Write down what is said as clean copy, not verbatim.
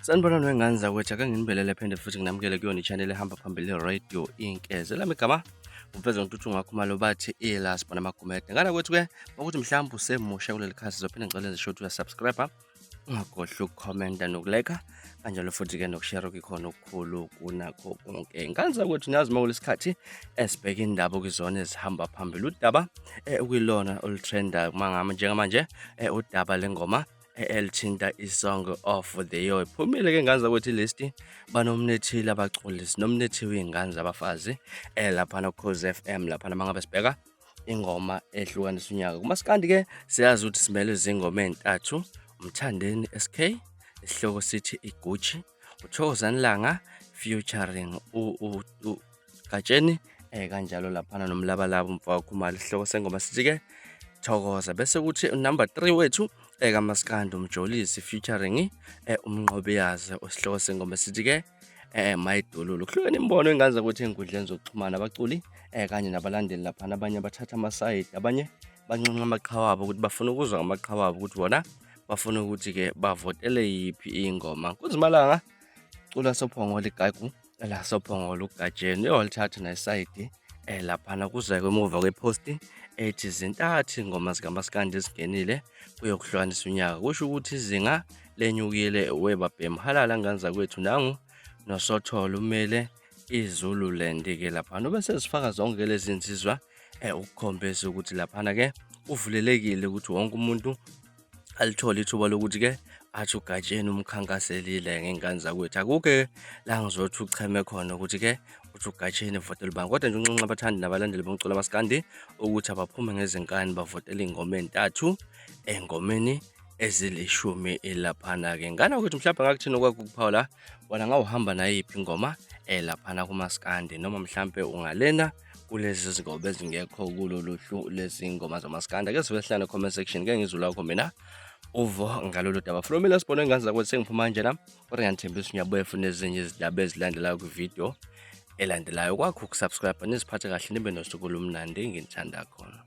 Sanibonani wengane zakwethu, ake nginibelele phinde futhi nginamukele kuyona i-channel ehamba phambili Radio Inkeze. Lami igama umfeza ngituthu ngakhumalo bathi ila sibona amagumede. Ngane kwethu ke ukuthi mhlawumbe usemusha kuleli khasi zophinde ngicela nje ukuthi uyasubscribe, ungakhohlwa ukukhomenta nokulike kanjalo futhi ke nokushare kukhona okukhulu kunakho konke. Ngane zakwethu niyazi uma kulesikhathi esibheka indaba okuzona ezihamba phambili udaba okuyilona olutrendayo kumangama njengamanje udaba lengoma elithinta i-Song of the Year. Iphumile ke ngane zakwethu ilist banomnethile abaculi sinomnethiwe iy'ngane zabafazi laphana Ukhozi FM laphana mangabe sibheka ingoma ehlukanisa unyaka. Kumaskandi ke siyazi ukuthi simele izingoma ey'ntathu, uMthandeni SK, isihloko sithi iGucci, uThokozani Langa featuring Gatsheni kanjalo laphana noMlabalaba umfowakho Khumalo, isihloko sengoma sithi ke Thokoza. Bese kuthi number 3 wethu kaMaskandi uMjolisi featuring uMnqobiyazi, isihloko sengoma sithi ke Mayidululu. Kuhlukene imibono ingane zakwethu ey'nkundleni zokuxhumana, abaculi kanye nabalandeli laphana, abanye bathatha amasayidi, abanye banxenxa amaqhawe abo ukuthi bafuna ukuzwa ngamaqhawe abo ukuthi bona bafuna ukuthi-ke bavotele yiphi ingoma. Kunzimalanga cula sophongola igagu la sophongola uGatsheni uyolithatha nesayidi laphana kuze emuva kweposti ethi zintathu ingoma zikamaskandi ezingenile kuyokuhlukanisa unyaka, kusho ukuthi izinga lenyukile. Webabhemu halala ngane zakwethu, nangu noSotholo umele iZululand-ke laphana ube sezifaka zonke lezi nsizwa ukukhombisa ukuthi laphana-ke uvulelekile ukuthi wonke umuntu alithole ithuba lokuthi-ke athi uGatsheni umkhankaselile ngey'ngane zakwethu. Akukho-ke la ngizothi ucheme khona ukuthi-ke uthi uGatsheni votela ubani, kodwa nje unxenxa abathandi nabalandeli bomculo kamaskandi ukuthi abaphume ngezinkani bavotele iy'ngoma ey'ntathu engomeni ezilishumi laphana-ke. Ngane ukuthi mhlawumbe ngakuthini okwakho ukuphawula wena, ngawuhamba nayiphi ingoma laphana kumaskandi, noma mhlampe ungalena kulezi zingoma ezingekho kulolu hlu lezi ngoma zamaskandi. Ake sibe sihlane comment section ke ngizwe lakho mina uvo ngalolu daba. From mina sibone ngane zakwethu, sengiphuma nje la, kodwa ngiyanithembisa ngiyabuya futhi nezinye izindaba ezilandelayo kwividiyo elandelayo. Kwakho ukusubscribe, niziphathe kahle, nibe nosuku olumnandi, nginithanda khona.